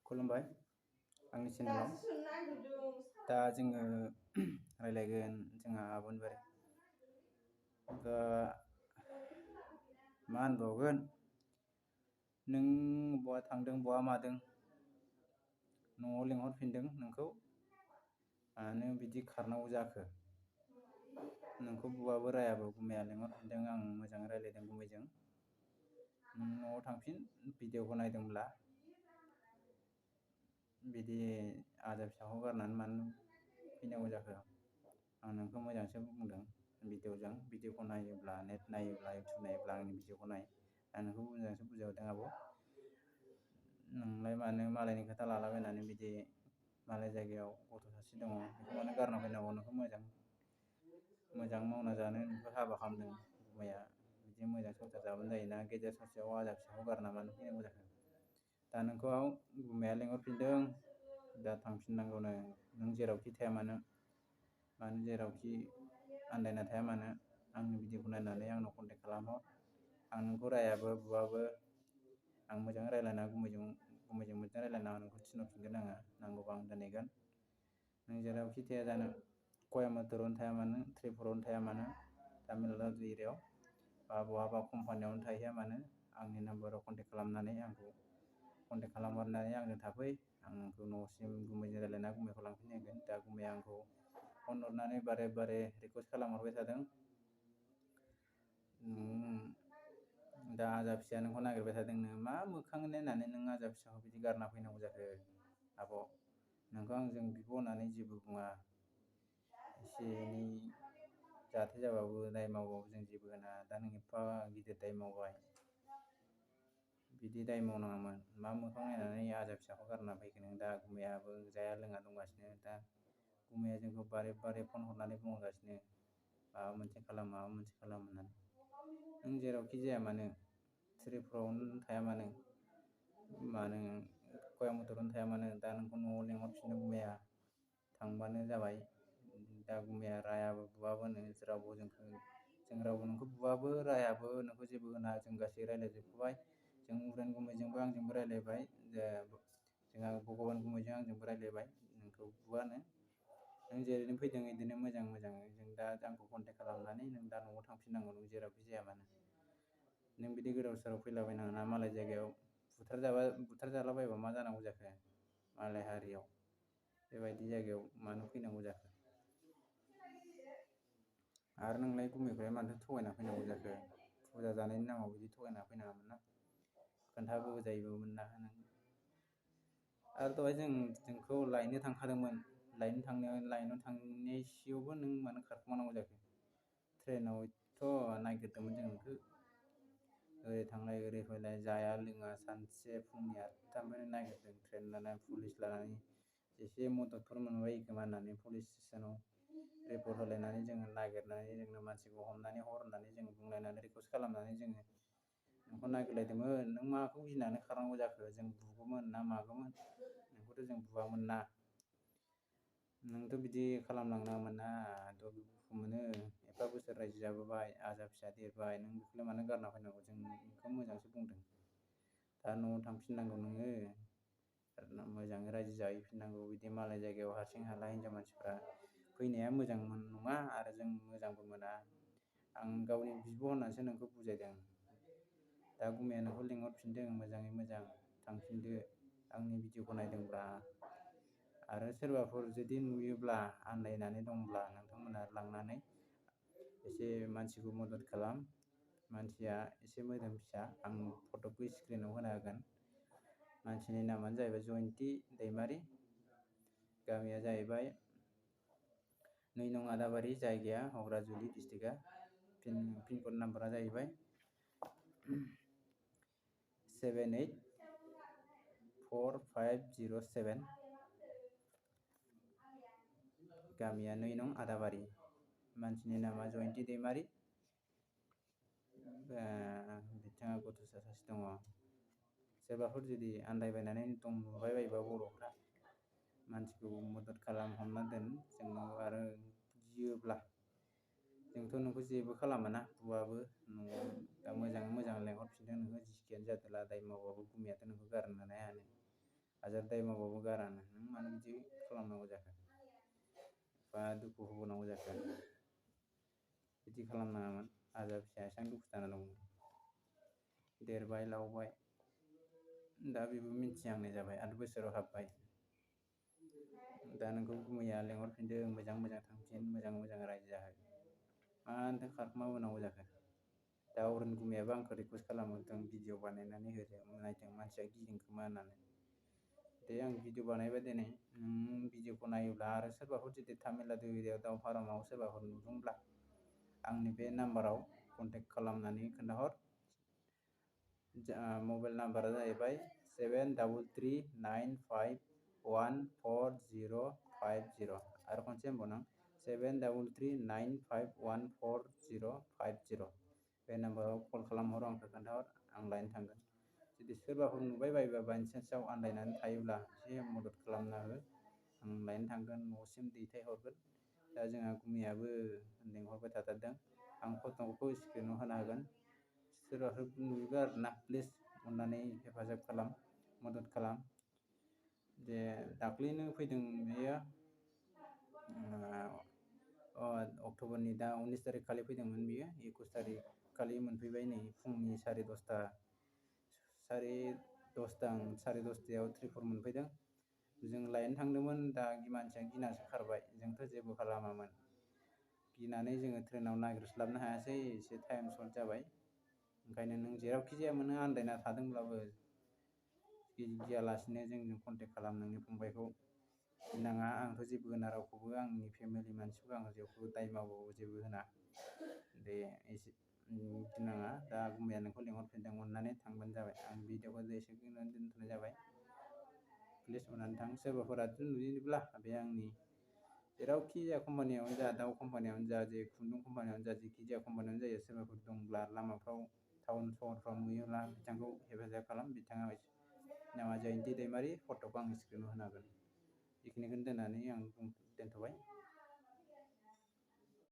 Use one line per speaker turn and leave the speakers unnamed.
खुलुमबाय आंनि चेनेलाव दा जोङो रायलायगोन जोंहा आब'नि बारै दा मा होनबावगोन नों बहा थांदों बहा मादों न'आव लिंहरफिनदों नोंखौ मानो बिदि खारनांगौ जाखो नोंखौ बुवाबो रायाबो गुमैया लिंहरफिनदों आं मोजाङै रायलायदों गुमैजों नों न'आव थांफिन भिडिअखौ नायदोंब्ला बिदि आजा फिसाखौ गारनानै मानो फैनांगौ जाखो आं नोंखौ मोजांसो बुंदों भिडिअखौ नायोब्ला नेट नायोब्ला इउटुब नायोब्ला आंनि भिडिअखौ नाय आं नोंखौ मोजांसो बुजायहरदों आब' नोंलाय मानो मालायनि खोथा लालाबायनानै बिदि मालाय जायगायाव गथ' सासे दङ बेखौ मानो गारना फैनांगौ नोंखौ मोजां मावना जानो नोंखौ हाबा खालामदों गुमैया बिदि मोजां संसार जाबानो जायोना गेजेर ससेयाव आजा फिसाखौ गारना मानो फैनांगौ जाखो दा नोंखौ गुमैया लिंहरफिनदों दा थांफिननांगौनो नों जेरावखि थाया मानो जेरावखि आन्दायना थाया मानो आंनि भिडिअखौ नायनानै आंनाव कन्टेक्ट खालामहर आं नोंखौ रायाबो बुवाबो आं मोजाङै रायलायना गुमैजों मोजां रायलायना नोंखौ थिनहरफिनगोन आङो नांगौबा आं दोनहैगोन नों जेरावखि थाया जानो कयेम्बटुरावनो थाया मानो त्रिपुरायावनो थाया मानो तामिलनाडु एरियायाव बा बहाबा कम्पानियावनो थाहैया मानो आंनि नाम्बाराव कन्टेक्ट खालामनानै आंखौ कन्टेक्ट खालामहरनानै आंजों थाफै आं नोंखौ न'सिम गुमैजों रायलायना गुमैखौ लांफिनहैगोन दा गुमैया आंखौ फन हरनानै बारे बारे रिकुवेस्ट खालामहरबाय थादों दा आजा फिसाया नोंखौ नागिरबाय थादोंनो मा मोखां नायनानै नों आजा फिसाखौ बिदि गारना फैनांगौ जाखो आब' नोंखौ आंजों बिब' होननानै जेबो बुङा एसे एनै जाथाय जाबाबो दाय मावबाबो जों जेबो होना दा नों एफा गिदिर दाय मावबाय बिदि दाय मावनाङामोन मा मोखां नायनानै आजा फिसाखौ गारना फैखो नों दा गुमैयाबो जाया लोङा दंगासिनो दा गुमैया जोंखौ बारे बारे फन हरनानै बुंहरगासिनो माबा मोनसे खालाम होननानै नों जेरावखि जाया मानो त्रिपुरायावनो थाया मानो कयेम्बटुरावनो थाया मानो दा नोंखौ न'आव लिंहरफिनदों गुमैया थांबानो जाबाय दा गुमैया रायाबो बुवाबोनो जों रावबो नोंखौ बुवाबो रायाबो नोंखौ जेबो होना जों गासै रायलायजोबखाबाय जों उरेन गुमैजोंबो आंजोंबो रायलायबाय जोंहा भगबान गुमैजों आंजोंबो रायलायबाय नोंखौ बुवानो नों जेरैनो फैदों बिदिनो मोजाङै जों दा आंखौ कन्टेक्ट खालामनानै नों दा न'आव थांफिननांगौ नों जेरावखि जाया मानो नों बिदि गोदाव सोराव फैलाबायनाङा ना मालाय जायगायाव बुथार जालाबायबा मा जानांगौ जाखो मालाय हारियाव बेबायदि जायगायाव मानो फैनांगौ जाखो आरो नोंलाय गुमैखौलाय मानो थगायना फैनांगौ जाखो फुजा जानायनि नामाव बिदि थगायना फैनाङामोन ना खोन्थाबोजायोबोमोन ना नों आरो दहाय जोंखौ लायनो थांखादोंमोन लायनो थांनायसेयावबो नों मानो खारखोमानांगौ जाखो ट्रेनाव एथ' नायगिरदोंमोन जों नोंखौ ओरै थांलाय ओरै फैलाय जाया लोङा सानसे फुंनि 8टानिफ्रायनो नागिरदों ट्रेन लानानै पुलिस लानानै एसे मददफोर मोनबायो खोमा होननानै पुलिस स्टेसनाव रिपर्ट होलायनानै जोङो नागिरनानै जोंनो मानसिखौ हमनानै हर होननानै जों बुंलायनानै रिकुवेस्ट खालामनानै जोङो नोंखौ नागिरलायदोंमोन नों माखौ गिनानै खारनांगौ जाखो जों बुगौमोन ना मागौमोन नोंखौथ' जों बुवामोन ना नोंथ' बिदि खालामलांनाङामोन ना दुखु मोनो एफा बोसोर रायजो जाबोबाय आजा फिसा देरबाय नों बेखौलाय मानो गारना फैनांगौ जों नोंखौ मोजांसो बुंदों दा न'आव थांफिननांगौ नोङो मोजाङै रायजो जाहैफिननांगौ बिदि मालाय जायगायाव हारसिं हाला हिनजाव मानसिफ्रा फैनाया मोजां नङा आरो जों मोजांबो मोना आं गावनि बिब' होननानैसो नोंखौ बुजायदों दा गुमैया नोंखौ लिंहरफिनदों मोजाङै मोजां थांफिनदो आंनि भिडिअखौ नायदोंब्ला आरो सोरबाफोर जुदि नुयोब्ला आन्दायनानै दंब्ला नोंथांमोना लांनानै एसे मानसिखौ मदद खालाम मानसिया एसे मोदोम फिसा आं फट'खौ स्क्रिनाव होना होगोन मानसिनि नामानो जाहैबाय जयन्ति दैमारि गामिया जाहैबाय 2 नं आदाबारि जायगाया हग्राजुलि डिस्ट्रिक्टआ पिनकड नाम्बारा जाहैबाय 784507 गामिया 2 नं आदाबारि मानसिनि नामा जयन्ति दैमारि बिथाङा गथ'सा सासे दङ सोरबाफोर जुदि आन्दायबायनानै नुबाय बायोबा बर'फ्रा मानसिखौ मदद खालाम हमना दोन जों आरो गियोब्ला जोंथ' नोंखौ जेबो खालामाना बुआबो न'आव दा मोजाङै मोजां लेंहरफिनदों नोङो जिखियानो जादोला दाय मावबाबो गुमैयाथ' नोंखौ गारनो हाया हाजार दाय मावबाबो गारानो नों मानो बिदि खालामनांगौ जाखो एफा दुखु होबावनांगौ जाखो बिदि खालामनाङामोन हाजार फिसाया एसेबां दुखु जाना दंमोन देरबाय लावबाय दा बेबो मिथिहांनाय जाबाय 8 बोसोराव हाबबाय दा नोंखौ गुमैया लेंहरफिनदों मोजां मोजां थांफिन मोजां मोजां रायजो जाहै मानोथो खारखोमाबोनांगौ जाखो दा अरुन गुमैयाबो आंखौ रिकुवेस्ट खालामहरदों भिडिअ बानायनानै होदो नायथों मानसिया गिदों खोमा होननानै दे आं भिडिअ बानायबाय दिनै नों भिडिअखौ नायोब्ला आरो सोरबाफोर जुदि तामिलनाडु एरियायाव दाउ फारामाव सोरबाफोर नुदोंब्ला आंनि बे नाम्बाराव कन्टेक्ट खालामनानै खोन्थाहर मबाइल नाम्बारा जाहैबाय 7339514050 आरो खनसे होनबावनो 7339514050 बे नाम्बाराव कल खालामहर आंखौ खोन्थाहर आं लायनो थांगोन जुदि सोरबाफोर नुबाय बायोबा बाइचान्सआव आन्दायनानै थायोब्ला एसे मदद खालामना हो आं लायनो थांगोन न'सिम दैथायहरगोन दा जोंहा गुमैयाबो लेंहरबाय थाथारदों आं फट'खौ स्क्रिनाव होना होगोन सोरबाफोर नुयोबा आरोना प्लिज अननानै हेफाजाब खालाम मदद खालाम जे दाख्लैनो फैदों बेयो अक्ट'बरनि दा 19 तारिख खालि फैदोंमोन बियो 21 तारिख खालि मोनफैबाय नै फुंनि 10:30 त्रिपुर मोनफैदों जों लायनो थांदोंमोन दा मानसिया गिनासो खारबाय जोंथ' जेबो खालामामोन गिनानै जोङो ट्रेनाव नागिरस्लाबनो हायासै एसे टाइम सर्ट जाबाय ओंखायनो नों जेरावखि जाया मानो आन्दायना थादोंब्लाबो गियालासिनो जोंजों कन्टेक्ट खालाम नोंनि फंबायखौ गिनाङा आंथ' जेबो होना रावखौबो आंनि फेमिलि मानसिखौ आं जेबो दाय मावबाबो जेबो होना दे एसे गिनाङा दा गुमैया नोंखौ लेंहरफिनदों अननानै थांबानो जाबाय आं भिडिअखौ एसेखिनियावनो दोनथ'नाय जाबाय प्लिज अननानै थां सोरबाफोराथ' नुयोब्ला बे आंनि जेरावखि जाया कम्पानियावनो जा दाउ कम्पानियावनो जा जे खुन्दुं कम्पानियावनो जा जेखि जाया कम्पानियावनो जायो सोरबाफोर दंब्ला लामाफ्राव टाउन सहरफ्राव नुयोब्ला बिथांखौ हेफाजाब खालाम बिथाङा नामा जयन्ति दैमारि फट'खौ आं स्क्रिनाव होना होगोन बेखिनिखौनो दोननानै आं दोनथ'बाय